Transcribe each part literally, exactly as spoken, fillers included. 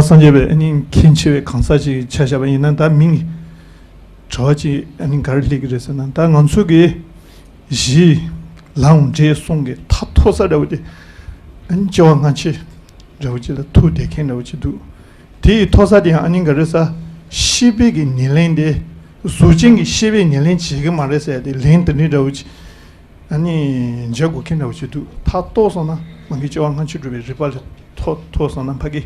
སངས་རྒྱས་པའི་ཨ་ནི་མཁན་ཆེ་བའི་གང་ཟག་ཅིག་ཆ་བཞག་པ་ཡིན་ན། ད་མིང་གི་གྲོགས་ཅིག་ཨ་ནི་ག་རེ་སླེབས་ཀྱི་རེད་ཟེར་ན། ད་ང་ཚོ་གི་གཞི་ལའང་འདྲེས་གསུང་གི་ཐག་ཐོག་ས་འདྲ་བོ་དེ། ཨ་ནི་སྐྱེ་བ་སྔ་ཕྱི་འདྲ་བོ་ཅིག་ལ་ཐུག་བསྡད་མཁན་འདྲ་བོ་ཅིག་འདུག་དེ་ཡི་ཐོག་ས་དེ་ཡང་ཨ་ནི་ག་རེ་ཟ། ཤེས་པའི་གི་ཉེར་ལེན་དེ། གཟུགས་ཅན་གྱི་ཤེས་པའི་ཉེར་ལེན་བྱེད་ཀྱི་མ་རེད་ཟེར་ཏེ་ལན་དེ་འདྲའི་འདྲ་བོ་ཅིག་ཨ་ནི་འཇལ་དགོས་མཁན་འདྲ་བོ་ཅིག་འདུག་ཐག་གཏོགས་སོང་ན་མ་གི་སྐྱེ་བ་སྔ་ཕྱི་སྒྲུབ་པའི་རིགས་པ་ལས་ཐོག་ཐོགས་སོང་ན་ཕ་གི།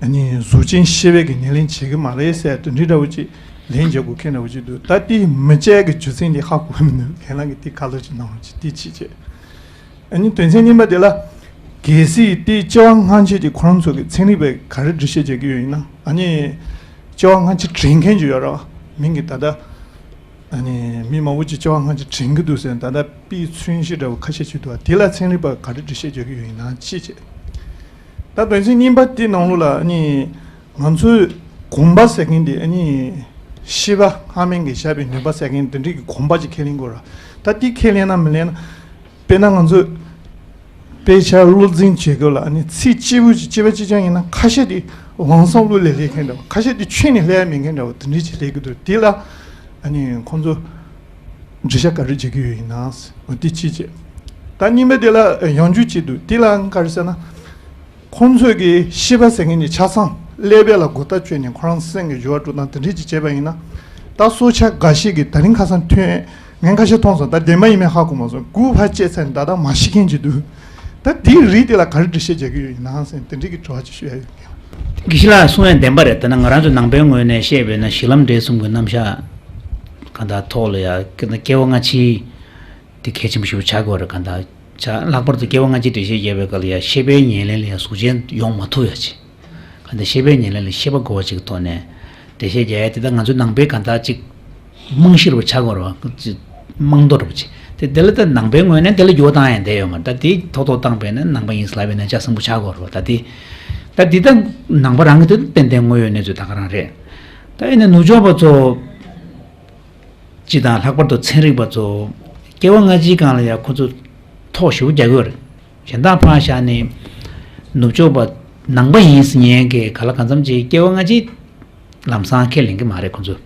ཨ་ནི་གཟུགས་ཅན་ཤེས་པའི་གི་ཉེར་ལེན་བྱེད་ཀྱི་མ་རེད་ཟེར་དེ་འདྲའི་འདྲ་བོ་ཅིག་ལན་འཇལ་དགོས་མཁན་འདྲ་བོ་ཅིག་འདུག་ད་དེ་མི་འཇལ་གི་རྒྱུ་མཚན་དེ་ཧ་གོ་གི་མི་འདུག་ཁྱེད་རང་གི་དེ་ཁ་ལོ་ཅིག་གནང་རོགས་ཅིག་དེ་ཅིག་བྱས། ཨ་ནི་དོན་ཚན་གཉིས་པ་དེ་ལ། གལ་སྲིད་དེ་སྐྱེ་བ་སྔ་ཕྱི་དེ་ཁོ་རང་ཚོ་གི་ཚན་རིག་པས་ག་རེ་འགྲེལ་བཤད་བྱེད་ཀྱི་ཡོད་ཡིན་ན། ཨ་ནི་སྐྱེ་བ་སྔ་ཕྱི་དྲན་མཁན་ཅིག་ཡོད་རེད་བ། མིང་གི་ད་ལྟ་ཨ་ནི་མི་མང་པོ་ཅིག་སྐྱེ་བ་སྔ་ཕྱི་དྲན་གྱི་འདུག་ཟེར་ད་ལྟ་དཔེ་མཚོན་གཞི་འདྲ་བོ་ཁ་ཤས་ཅིག་འདུག་བ། དེ་ལ་ཚན་རིག་པས་ག་རེ་འགྲེལ་བཤད་བྱེད་ཀྱི་ཡོད་ཡིན་ན་ཅི་བྱེད། ད་དོན་ཚན་གཉིས་པ་དེ་ནང་ལོགས་ལ་ཨ་ནི་ང་ཚོའི་གོམས་པ་ཟེར་མཁན་དེ་ཨ་ནི་ཤེས་པ་སྔ་མ་གིས་བཞག་པའི་ནུས་པ་ཟེར་མཁན་དེ་འདྲའི་གི་གོམས་པ་ཅིག་ཁས་ལེན་དགོས་རེད། ད་དེ་ཁས་ལེན་ན་མི་ལེན་ན། དཔེར་ན་ང་ཚོས་དཔེ་ཆ་བློ་འཛིན་བྱེད་སྐབས་ལ་ཨ་ནི་ཚིག་གཅིག་པུ་ཅིག་གཅིག་པ་གཅིག་རྐྱང་ཡིན་ན་ཁ་ཤས་དེ་ལམ་སང་བློ་ལ་སླེབས་མཁན་འདྲ་བོ། ཁ་ཤས་དེ་ཆོས་ནས་སླེབས་ཡ་མེད་མཁན་འདྲ་བོ་དེ་འདྲའི་ཅིག་སླེབས་ཀྱི་འདུག་དེ་ལ་ཨ་ནི་ཁོང་ཚོ་འགྲེལ་བཤད་ག་རེ་བྱེད་ཀྱི་ཡོད་ཡིན་ན། འོ་དེ་གཅིག་བྱས། ད་གཉིས་པ་དེ་ལ་ཡང་རྒྱུ་གཅིག་འདུག་དེ་ལ་ག་རེ་ཟེར་ན། ཁོང་ཚོས་ཀྱི་ཤེས་པ་ཟེར་མཁན་ནི་ཆ་ཚང་ཀླད་པ་ལ་གོ་བརྡ་བཅོས་ནས་ཁོ་རང་སེམས་ཀྱི་འགྱུར་བ་འགྲོ་སྟངས་དེ་འདྲ་ཅིག་བྱས་པ་ཡིན་ན། ད་སྲོག་ཆགས་འགའ་ཤས་ཀྱིས་ད་རིང་ཁ་སང་ཐོན། ངས་ཁ་ཤས་མཐོང་སོང་། ད་བདེན་པ་ཡིན་མིན་ཧ་གོ་མ་སོང་། གུ་ཕར་བཅད་ཚར་ནས་ད་ལྟ་མ་ཤི་མཁན་ཅིག་འདུག་ད་དེའི་རིགས་དེ་ལ་ག་རེ་འགྲེལ་བཤད་རྒྱག་གི་ཡོད་ཡིན་ན་ཟེར་དེ་འདྲ་གི་དྲི་བ་ཅིག་ཞུ་ཡ་ཡོད། དགེ་བཤེས་ལགས་གསུང་ཡ་བདེན་པ་རེད། ད་ནི་ང་རང་ཚོ་ནང་པའི་ངོས་ནས་བཤད་པས་ན་གཞི་ལམ་འབྲས་གསུམ་གྱི་རྣམ་གཞག་གང་ལྟར་ཐོག་ལ་ཡ་སྐྱེ་བ་སྔ་ཕྱི་དེ་གལ་ཆེན་པོ་ཞིག་ཆགས་ཀྱི་ཡོད་རེད། གང་ལྟར་ཆ་ལྷག་པར་དུ་སྐྱེ་བ་སྔ་ཕྱི་འགྲེལ་བཤད་རྒྱབ་པའི་སྐབས་ལ་ཡ་ཤེས་པའི་ཉེར་ལེན་ལ་ཡ་གཟུགས་ཅན་ཡོང་མ་ཐུབ་ཡ་ཅིག་གང་ལྟར་ཤེས་པའི་ཉེར་ལེན་ལ་ཤེས་པ་དགོས་པ་ཅིག་གི་ཐོག་ནས་འགྲེལ་བཤད་རྒྱག་ཡ་དེ་ད་ང་ཚོའི་ནང་པའི་གང་ལྟར་ཅིག་རྨང་གཞི་རུ་ཆགས་དགོས་རེད་བ། ཅིག་རྨང་རྡོ་རུ་ཅིག་དེ་དེ་ལ་ད་ནང་པའི་ངོས་ནས་དེ་ལ་འགྱུར་བ་བཏང་ཡ་འདས་ཡོད་མ་རེད། ད་དེ་ཐོག་ཐོག་བཏང་པས་ན་ནང་པ་ཡིན་ཟེར་ལབ་པས་ན་ལྕགས་སྲིན་པོ་ཆགས་དགོས་རེད་བ། ད་དེ་ད་འདི་ད་ནང་པ་རང་གི་དེ་ཏན་ཏན་དངོས་ཡོད་གནས་ཚུལ་ད་ག་རང་རེད། ད་ཡིན་ན་ནུབ་ཕྱོགས་པ་ཚོ་སྤྱི་དང་ལྷག་པར་དུ་ཚན་རིག་པ་ཚོ་སྐྱེ་བ་སྔ་ཕྱིའི་སྒང་ལ་ཡང་ཁོ་ཚོ་ཐོག་ཞེ་པོ་རྒྱག་གི་ཡོད་རེད། གཞན་དག་ཕར་བཞག་ནས་ནུབ་ཕྱོགས་པ་ནང་པ་ཡིན་ཟེར་མཁན་གྱི་ག་ལ་གང་འཚམ་ཅིག་སྐྱེ་བ་སྔ་ཕྱི་ལམ་སང་ཁས་ལེན་གྱི་མ་རེད་ཁོ་ཚོ།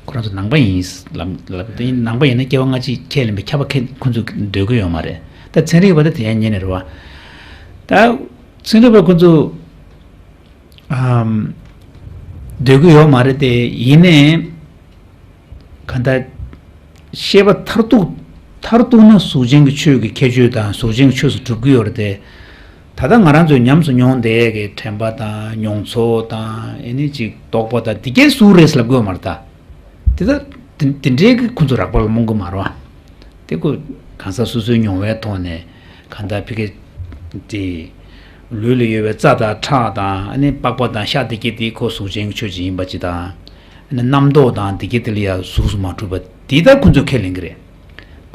ཁོ་རང་ཚོ་ནང་པ་ཡིན་ལབ་ལབ་དེ་ནང་པ་ཡིན་ན་སྐྱེ་བ་སྔ་ཕྱི་ཁས་ལེན་པའི་ཁྱབ་པ་ཁས་ཁོ་ཚོས་འདོད་ཀྱི་ཡོད་མ་རེད། ད་ཚན་རིག་པ་ད་དེ་ཡང་ཉན་ནས་རེད་བ། ད་ཚན་རིག་པ་ཁོ་ཚོ་ཨམ་འདོད་ཀྱི་ཡོད་མ་རེད་དེ། ཡིན་ནའི་གང་ལྟར་ཤེས་པ་མཐར་ཐུག་མཐར་ཐུག་ན་གཟུགས་ཅན་གྱི་ཆོས་ཀྱི་ཁྱད་ཆོས་དང་གཟུགས་ཅན་གྱི་ཆོས་སུ་གྲུབ་ཀྱི་ཡོད་རེད་དེ། ད་ལྟ་ང་རང་ཚོས་ཉམས་སུ་མྱོང་བསྡད་ཀྱི་དྲན་པ་དང་མྱོང་ཚོར་དང་ཨེ་ནི་ཅིག་རྟོག་པ་དང་དེ་གས་གཟུགས་རེད་ལབ་དགོས་མ་རེད་ད། དེ་ད་དེ་དེ་འདྲའི་གི་ཁོ་ཚོ་རགས་པ་ལ་རྨོངས་ཀྱི་མ་རེད་བ། དེ་ཁོ་གང་ཟག་སོ་སོའི་མྱོང་བའི་ཐོག་ནས་གང་ལྟར་ཕི་ཀའི་དེ་ལུས་ལ་ཡོད་པའི་རྩ་དང་ཁྲག་དང་ཨ་ནི་པགས་པ་དང་ཤ་དེ་གས་དེ་ཁོ་གཟུགས་ཅན་གྱི་ཆོས་ཅིག་ཡིན་པ་ཅིག་དང་། ཨ་ནི་རྣམ་རྟོག་དང་དེ་གས་དེ་ལ་ཡང་གཟུགས་སུ་མ་གྲུབ་པ་དེ་ད་ཁོ་ཚོས་ཁས་ལེན་གྱི་རེད།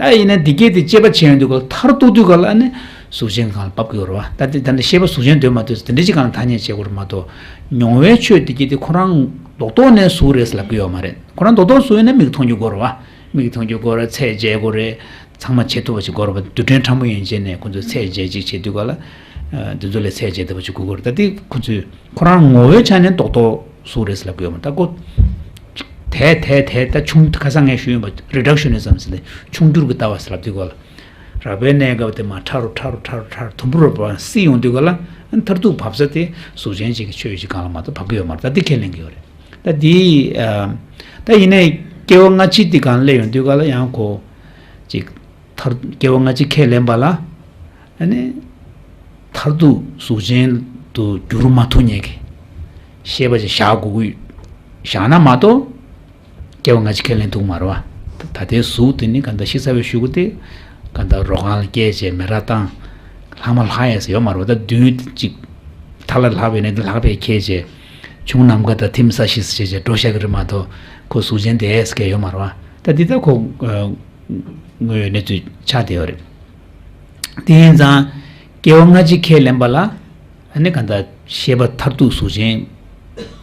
ད་ཡིན་ན་འདི་སྐད་དེ་དཔྱད་པ་བྱས་ཡོང་དུས་ག་ལ་མཐར་གཏུགས་དུས་ག་ལ་ཨ་ནི་གཟུགས་ཅན་སྒང་ལ་བབས་ཀྱི་ཡོད་རེད་བ། ད་དེ་ད་ནི་ཤེས་པ་གཟུགས་ཅན་འདོད་མ་འདོད་ཟེར་དེ་འདྲ་ཅིག་སྒང་ལ་ཐ་སྙད་བྱེད་དགོས་རེད་མ་གཏོགས། མྱོང་བའི་ཆོས་འདི་སྐད་དེ་ཁོ་རང་རྡོག་རྡོག་ནས་གཟུགས་རེད་ཟེར་ལབ་ཀྱི་ཡོད་མ་རེད། ཁོ་རང་རྡོག་རྡོག་གཟུགས་ཡིན་ན་མིག་མཐོང་རྒྱུ་དགོས་རེད་བ། མིག་མཐོང་རྒྱུ་དགོས་རེད། ཚད་འཇལ་དགོས་རེད། ཚང་མ་བྱེད་ཐུབ་པ་ཞིག་དགོས་རེད་བ། རྡུལ་ཕྲན་ཕྲ་མོ་ཡན་ཆད་ནས་ཁོ་ཚོས་ཚད་འཇལ་ཅིག་བྱེད་དུས་ག་ལ། ཨ་འདི་ཚོ་ལས་ཚད་འཇལ་ཐུབ་པ་ཞིག་དགོས་ཀྱི་རེད། ད་དེ་ཁོ་ཚོས་ཁོ་རང་ངོ་བོའི་ཆ་ནས་རྡོག་རྡོག་གཟུགས་རེད་ཟེར་ལབ་ཀྱི་ཡོད་མ་རེད། ད་ཁོ་དེ་དེ་དེ་ད་ཆུང་ཁ་སང་ངས་ཞུས་ཡིན་པ་རི་ཌག་ཤན་ནི་ཛམ་ཟེར་ཏེ་ཆུང་འགྱུར་གྱི་ལྟ་བ་ཟེར་ལབ་དུས་ག་ལ། རགས་པའི་གནས་སྐབས་དེ་མར་ཕྲ་རུ་ཕྲ་རུ་ཕྲ་རུ་ཕྲ་རུ་དུམ་བུ་རུ་བར་བསིལ་ཡོང་དུས་ག་ལ་མཐར་ཐུག་བབས་ས་དེ་གཟུགས་ཅན་ཅིག་གི་ཆོས་ཅིག་སྒང་ལ་མ་གཏོགས་བབས་ཀྱི་ཡོད་མ་རེད། ད་འདི་ཁས་ལེན་གྱི་ཡོད་རེད། ད་འདི་ཨ་ད་ཡིན་ནའི་སྐྱེ་བ་སྔ་ཕྱི་དེ་སྒང་སླེབས་ཡོང་དུས་ག་ལ་ཡང་ཁོ་ཅིག་མཐར་སྐྱེ་བ་སྔ་ཕྱི་ཁས་ལེན་པ་ལ། ཨ་ནི། མཐར་ཐུག་གཟུགས་ཅན་དུ་འགྱུར་མ་ཐུབ་མཁན་གྱི་ཤེས་པ་ཅིག་བཞག་དགོས་ཀྱི། བཞག་ན་མ་གཏོགས། སྐྱེ་བ་སྔ་ཕྱི་ཁས་ལེན་ཐུབ་མ་རེད་བ། ད་ལྟའི་གཟུགས་དེ་ནི་ག་འདྲ་ཤི་ཚར་བའི་གཞུག་གུ་དེ། ག་འདྲ་རོ་ཁང་ལ་བསྐྱལ་བྱས་མེ་རག་བཏང་། ལྷག་མ་ལྷག་ཡས་ཟེར་ཡོད་མ་རེད་བ། ད་མདུན་ཅིག་ཐ་ལ་ལྷག་པའི་ནི་དེ་ལྷག་པས་ཁྱེར་བྱས། ཆུང་ནམ་མཁའ་དང་ཐིམ་ས་ཤི་ཟེར་བྱས་འགྲོ་བཞག་གི་རེད་མ་གཏོགས་ཁོ་གཟུགས་ཅན་དེ་ཨེ་ཟེར་མཁན་ཡོད་མ་རེད་བ། ད་འདི་ལྟ་ཁོ། དངོས་ཡོད་གནས་ཚུལ་ཆགས་བསྡད་ཡོད་རེད། དེ་ཡིན་ཙང་སྐྱེ་བ་སྔ་ཕྱི་ཁས་ལེན་པ་ལ་ཨ་ནི་ག་འདྲ་ཤེས་པ་མཐར་ཐུག་གཟུགས་ཅན་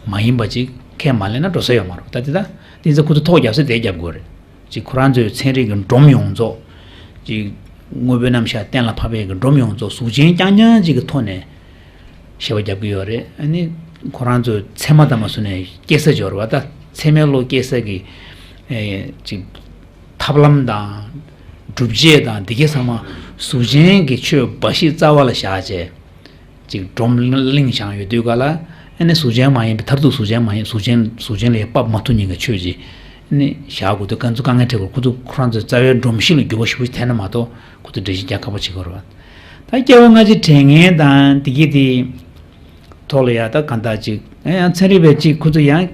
མ་ཡིན་པ་ཅིག་ཁས་མ་ལེན་ན་འགྲོ་ས་ཡོད་མ་རེད། ད་དེ་ད་དེ་ཡིན་ཙང་ཁོ་ཚོ་ཐོག་རྒྱབ་ས་དེ་རྒྱབ་དགོས་རེད། ཅིག་ཁོ་རང་ཚོའི་ཚན་རིག་གི་སྒྲོམ་ཡོངས་རྫོགས་ཅིག་དངོས་པོའི་རྣམ་གཞག་གཏན་ལ་ཕབ་པའི་གི་སྒྲོམ་ཡོངས་རྫོགས་གཟུགས་ཅན་རྐྱང་རྐྱང་ཅིག་གི་ཐོག་ནས་ཤེས་པ་རྒྱབ་ཀྱི་ཡོད་རེད། ཨ་ནི་ ཁོ་རང་ཚོ་ཚད་མ་དང་མ་སུ་ནས་སྐྱེ་ས་འབྱོར་བ་ད་ཚད་མའི་བློ་སྐྱེ་ས་གི་ཨེ་ཅིག་ཐབས་ལམ་དང་སྒྲུབ་བྱེད་དང་འདི་གའི་ཚང་མ་གཟུགས་ཅན་གྱི་ཆོས་འབའ་ཞིག་རྩ་བ་ལ་བཞག་བྱས། ཅིག་སྒྲོམ་གླིང་བཞེངས་ཡོད་དུས་ག་ལ། ཨ་ནི་གཟུགས་ཅན་མ་ཡིན་པའི་མཐར་ཐུག་གཟུགས་ཅན་མ་ཡིན་གཟུགས་ཅན་གཟུགས་ཅན་ལས་དཔག་མ་ཐུབ་ཉིད་ཀྱི་ཆོས་ཅིག་ཨ་ནི་བཞག་དགོས་དུས་ཀ་ཚོད་དཀའ་ངལ་འཕྲད་དགོས། ཁོ་ཚོ་ཁོ་རང་ཚོའི་རྩ་བའི་སྒྲོམ་གཞི་ལ་འགྱུར་བ་ཞེ་པོ་ཞིག་ཐེབས་ན་མ་གཏོགས་ཁོ་ཚོ་འགྲེལ་བཤད་རྒྱག་ཁག་པོ་བྱེད་ཀྱི་ཡོད་རེད་བ། ད་སྐྱེ་བ་སྔ་ཕྱི་དྲན་མཁན་དང་འདི་གི་དེ་ཐོག་ལ་ཡ་ད་གང་ལྟར་ཅིག་ཡང་ཚན་རིག་པས་ཅིག་ཁོ་ཚོ་ཡང་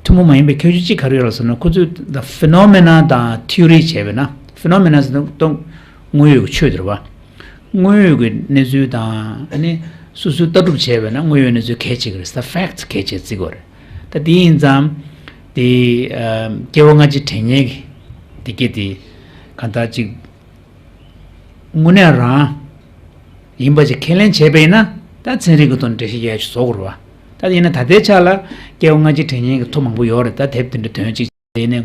ཐུན་མོང་མ་ཡིན་པའི་ཁྱད་ཆོས་གཅིག་ག་རེ་ཡོད་ལ་ཟེར་ན། ཁོ་ཚོས་ད་ཕི་ནོ་མེ་ན་དང་ཐིའོ་རི་བྱས་པས་ན། ཕི་ནོ་མེ་ན་ཟེར་ན་ད་དངོས་ཡོད་ཀྱི་ཆོས་དེ་རེད་བ། དངོས་ཡོད་ཀྱི་གནས་ཚུལ་དང་ཨ་ནི་སོ་སོས་ལྟ་གྲུབ་བྱས་པས་ན་དངོས་ཡོད་གནས་ཚུལ་གལ་ཆེ་གི་རེད། ད་ཕེག་ཊི་གལ་ཆེ་བརྩི་དགོས་རེད། ད་དེ་ཡིན་ཙང་དེ་ཨ་སྐྱེ་བ་སྔ་ཕྱི་དྲན་མཁན་གྱི་དེ་སྐད་དེ་གང་ལྟར་ཅིག་དངོས་གནས་རང་ཡིན་པ་ཅིག་ཁས་ལེན་བྱས་པ་ཡིན་ན། ད་ཚན་རིག་གི་ཐོག་ནས་འགྲེལ་བཤད་རྒྱག་ཡ་ཅིག་བཟོ་དགོས་རེད་བ། ད་ཡིན་ན་ད་ལྟའི་ཆ་ལ་སྐྱེ་བ་སྔ་ཕྱི་དྲན་མཁན་གྱི་མཐོ་མང་པོ་ཡོད་རེད། ད་དེབ་དེ་འདྲ་ཐོན་ཅིག་ཡིན་ནའི་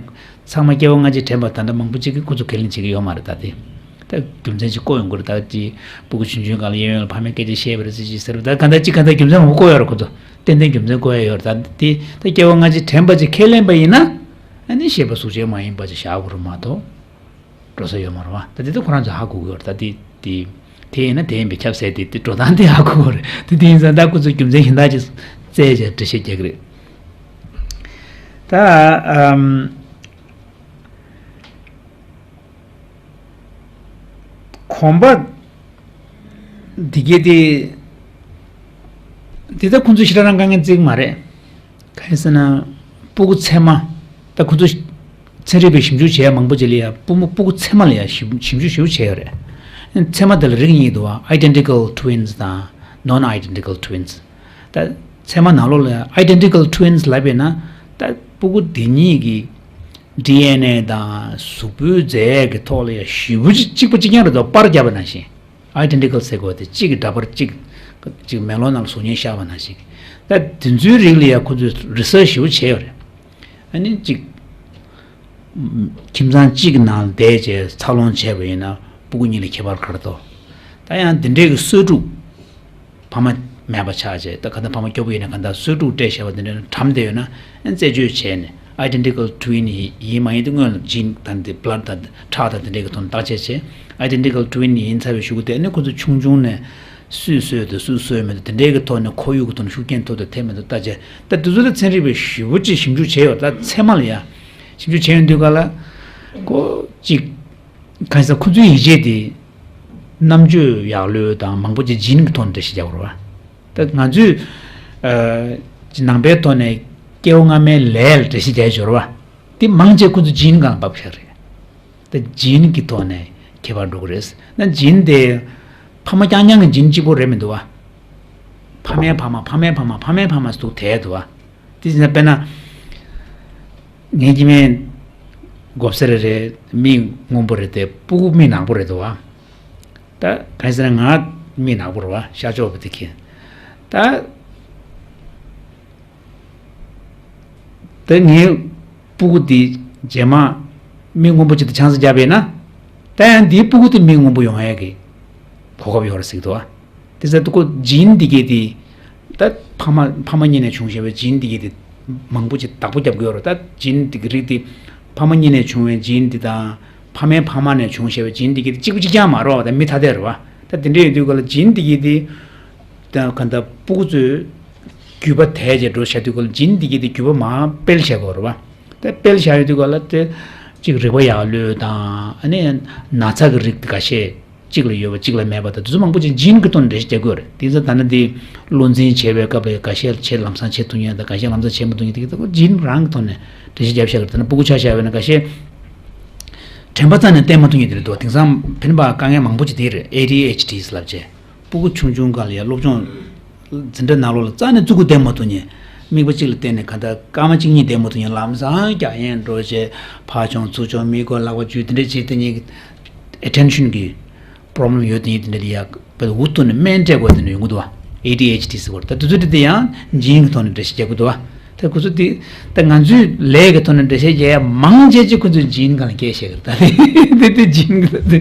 ཚང་མ་སྐྱེ་བ་སྔ་ཕྱི་དྲན་པ་ད་ལྟ་མང་པོ་ཅིག་གིས་ཁོ་ཚོ་ཁས་ལེན་བྱེད་ཀྱི་ཡོད་མ་རེད། ད་དེ་ད་རྒྱུ་མཚན་ཅིག་བཀོད་ཡོང་གི་རེད། ད་དེ་སྤུ་གུ་ཆུང་ཆུང་སྒང་ལ་གཡས་གཡོན་ལ་ཕ་མས་སྐད་ཆ་བཤད་པ་རེད་ཟེར་ཅིག་ཟེར་བ། ད་གང་ལྟར་ཅིག་གང་ལྟར་རྒྱུ་མཚན་མང་པོ་བཀོད་ཡོད་རེད། ཁོ་ཚོ་ཏན་ཏན་རྒྱུ་མཚན་བཀོད་ཡ་ཡོད་རེད། ད་དེ་ད་སྐྱེ་བ་སྔ་ཕྱི་དྲན་པ་ཅིག་ཁས་ལེན་པ་ཡིན་ན་ཨ་ནི་ཤེས་པ་གཟུགས་ཅན་མ་ཡིན་པ་ཅིག་བཞག་དགོས་རེད་མ་གཏོགས། འགྲོ་ས་ཡོད་མ་རེད་བ། ད་དེ་ཚོ་ཁོ་རང་ཚོས་ཧ་གོ་གི་ཡོད་རེད། ད་དེ་དེ་དེ་ཡིན་ན་དེ་ཡིན་པས་ཁྱབ་ཟེར་ཏེ་དེ་འགྲོ་སྟངས་དེ་ཧ་གོ་གི་རེད། དེ་དེ་ཡིན་ཙང་ད་ཁོ་ཚོས་རྒྱུ་མཚན་གཞན་དག་ཅིག་བཙལ་བྱས་འགྲེལ་བཤད་རྒྱག་གི་རེད། ད་ཨམ་གོམ་པ་འདི་གས་དེ་དེ་ད་ཁོ་ཚོས་ཞེ་དྲག་རང་དཀའ་ངལ་བརྩི་གི་མ་རེད། གང་ཡིན་ཟེར་ན། སྤུ་གུ་ཚད་མ། ད་ཁོ་ཚོ་ཚན་རིག་པས་ཞིབ་འཇུག་བྱས་མང་པོ་ཅིག་ལ་ཡ་སྤུ་མོ་སྤུ་གུ་ཚད་མ་ལ་ཡ་ཞིབ་ཞིབ་འཇུག་ཞིབ་བྱས་ཡོད་རེད། ཚད་མ་དེ་ལ་རིགས་གཉིས་འདུག་བ། Identical twins དང་Non-identical twins། ད་ཚད་མ་ནང་ལོགས་ལ་ཡ་Identical twins ལབ་པས་ན། ད་སྤུ་གུ་དེ་གཉིས་ཀྱི་ཌི་ཨེན་ཨེ་དང་གཟུགས་པོའི་རྫས་ཀྱི་ཐོག་ལ་ཡ་ཞེ་པོ་ཅིག་གཅིག་པ་གཅིག་རྐྱང་རེད་འདུག་པར་བརྒྱབ་པ་ནང་བཞིན། Identical ཟེར་དགོས་དེ་གཅིག་གི་འདྲ་པར་གཅིག་གཅིག་མེ་ལོང་ནང་ལ་གཟུགས་བརྙན་ཤར་བ་ནང་བཞིན། ད་དེ་ཚོའི་རིགས་ལ་ཡ་ཁོ་ཚོས་རི་སར་ཆི་ཞེ་པོ་བྱས་ཡོད་རེད། ཨ་ནི་གཅིག་ཁྱིམ་ཚང་གཅིག་གི་ནང་ལ་བསྡད་བྱས་འཚར་ལོངས་བྱས་པ་ཡིན་ན་སྤུ་གུ་གཉིས་ལ་ཁྱད་པར་ག་རེ་འདུག་ད་ཡང་དེ་འདྲའི་གི་གསོས་ཕྲུག་ཕ་མ་མེད་པ་ཆགས་བྱས། ད་ག་ད་ཕ་མ་སྐྱོ་པོ་ཡིན་ན་ག་ད་གསོས་ཕྲུག་སྤྲད་བཞག་པ་དེ་འདྲ་གྲམ་བསྡད་ཡོད་ན་རྩད་གཅོད་བྱས་ནས་Identical twin ཡིན་མ་ཡིན་དེ་སྔོན་ལ་gene དང་དེ་blood དང་ཁྲག་དང་དེ་འདྲའི་གི་ཐོག་ནས་བརྟག་དཔྱད་བྱས། Identical twin ཡིན་ཚར་བའི་གཞུག་གུ་དེ་ནི་ཁོ་ཚོ་ཆུང་ཆུང་ནས་སུས་གསོས་འདུག་སུས་གསོས་མེད་འདུག་དེ་འདྲའི་གི་ཐོག་ནས་ཁོར་ཡུག་གི་ཐོག་ནས་ཤུགས་རྐྱེན་ཐེབས་འདུག་ཐེབས་མེད་འདུག་བརྟག་དཔྱད། ད་དེ་ཚོ་ལ་ཚན་རིག་པས་ཞེ་པོ་ཅིག་ཞིབ་འཇུག་བྱས་ཡོད། ད་ཚད་མ་ལ་ཡ་ཞིབ་འཇུག་བྱས་ཡོང་དུས་ག་ལ་ཁོ་གཅིག་གང་ཡིན་ཟེར་ན་ཁོ་ཚོའི་ཡིད་ཆེས་དེ་རྣམ་དཔྱོད་ཡག་ལོས་དང་མང་པོ་ཅིག་gene གི་ཐོག་ནས་འགྲེལ་བཤད་རྒྱག་དགོས་རེད་བ། ད་ང་ཚོས་ཨ་ནང་པའི་ཐོག་ནས་སྐྱེ་བ་སྔ་མའི་ལས་ལ་འགྲེལ་བཤད་རྒྱག་ཡོད་རེད་བ། དེ་མང་ཆེ་ཁོ་ཚོ་gene སྒང་ལ་བབས་ཤག་རེད། ད་gene གི་ཐོག་ནས་ཁྱད་པར་འགྲོ་གི་རེད། ན་gene དེ་ཕ་མ་རྐྱང་རྐྱང་གི་gene གཅིག་པོ་རེད་མི་འདུག་བ། ཕ་མའི་ཕ་མ་ཕ་མའི་ཕ་མ་ཕ་མའི་ཕ་མ་ཟེར་དུས་དེ་འདུག་བ། དེ་བྱས་ན་དཔེར་ན། ངའི་སྐྱེ་དམན་མགོ་སེར་རེད། མིག་སྔོན་པོ་རེད་དེ་སྤུ་གུ་མིག་ནག་པོ་རེད་འདུག་བ། ད་གང་ཡིན་ཟེར་ན་ང་མིག་ནག་པོ་རེད་བ། ཤར་ཕྱོགས་པ་དེ་ཁྱེད། ད། ད་ངའི་སྤུ་གུ་འདི་རྗེས་མ་མིག་སྔོན་པོ་ཅིག་ཏུ་ཆང་ས་བརྒྱབ་པས་ན། ད་ཡང་འདིའི་སྤུ་གུ་དེ་མིག་སྔོན་པོ་ཡོང་ཡས་ཀྱི་གོ་སྐབས་ཡོད་རེད་ཟེར་གྱི་འདུག་བ། དེ་ཚོ་ཁོ་gene འདི་གས་དེ། ད་ཕ་མ་ཕ་མ་གཉིས་ནས་བྱུང་བཞག་པའི་gene འདི་གས་དེ་མང་པོ་ཅིག་བདག་པོ་རྒྱབ་ཀྱི་ཡོད་རེད། ད་gene འདི་གི་རིགས་དེ་ཕ་མ་གཉིས་ནས་བྱུང་བའི་gene འདི་དང་ཕ་མའི་ཕ་མ་ནས་བྱུང་བཞག་པའི་gene འདི་གས་དེ་གཅིག་པ་གཅིག་རྐྱང་མ་རེད་བ། ད་མི་ཐ་དད་རེད་བ། ད་དེ་འདྲ་ཡོད་དུས་ག་ལ་gene འདི་གས་དེ། ད་ག་ད་སྤུ་གུ་ཚོས། རྒྱུད་པ་དལ་བྱས་འགྲོ་བྱ་དུས་ག་ལ་gene འདི་གས་དེ་རྒྱུད་པ་མར་སྤེལ་བྱེད་དགོས་རེད་བ། དེ་སྤེལ་བྱ་ཡོད་དུས་ག་ལ་དེ་གཅིག་རིག་པ་ཡག་ལོས་དང་ཨ་ནི་ན་ཚ་གི་རིགས་དེ་འགའ་ཤས་གཅིག་ལ་ཡོད་པ་གཅིག་ལ་མེད་པ་དང་དེ་ཚོ་མང་པོ་ཅིག་gene གི་ཐོག་ནས་འགྲེལ་བཤད་རྒྱག་གི་ཡོད་རེད། དེ་ཚོ་ད་ནི་དེ་བློ་འཛིན་བྱེད་པའི་སྐབས་ལ་འགའ་ཤས་བྱེད་ལམ་སང་བྱེད་ཐུབ་མཁན་དང་འགའ་ཤས་ལམ་སང་བྱེད་མི་ཐུབ་མཁན་དེ་ག་ད་gene རང་གི་ཐོག་ནས་འགྲེལ་བཤད་རྒྱབ་བཞག་གི་རེད། ད་ནི་སྤུ་གུ་ཆ་བཞག་པ་ཡིན་ན་འགའ་ཤས་དྲན་པ་རྩ་ནས་བསྟེན་མ་ཐུབ་མཁན་དེ་རེད་འདུག་དེང་སང་ཕན་པ་དཀའ་ངལ་མང་པོ་ཅིག་དེ་རེད། A D H D ལབ་བྱས། སྤུ་གུ་ཆུང་ཆུང་སྒང་ལ་ཡ་སློབ་སྦྱོང་འཛིན་གྲྭ་ནང་ལོགས་ལ་རྩ་ནས་བཙུགས་གི་བསྡད་མ་ཐུབ་མཁན། དམིགས་པ་གཅིག་ལ་བརྟེན་ནས་གང་ལྟར་སྐར་མ་གཅིག་གཉིས་བསྡད་མ་ཐུབ་མཁན། ལམ་སང་རྒྱག་ཡན་འགྲོ་བྱས་ཕར་མཆོང་ཚུར་མཆོང་མིག་སྒོ་ལག་པ་འཇུས་དེ་འདྲ་བྱས་དེ་གཉིས་ཀྱི་attention གི་problem ཡོད་དེ་གཉིས་དེ་འདྲ་དེ་ཡ་དཔེ་འུ་ཐུག་ནས་སྨན་སྤྲད་དགོས་དེ་འདྲ་ཡོང་གི་འདུག་བ། A D H D ཟེར་བ་རེད། ད་དེ་ཚོ་དེ་དེ་ཡང་gene གི་ཐོག་ནས་འགྲེལ་བཤད་རྒྱག་གི་འདུག་བ། ད་ཁོ་ཚོ་དེ་ད་ང་ཚོས་ལས་ཀྱི་ཐོག་ནས་འགྲེལ་བཤད་རྒྱག་ཡ་མང་ཆེ་ཆེ་ཁོ་ཚོས་gene སྒང་ལ་སྐད་བཤད་གི་རེད། ད་དེ་དེ་gene གི་ད་དེ།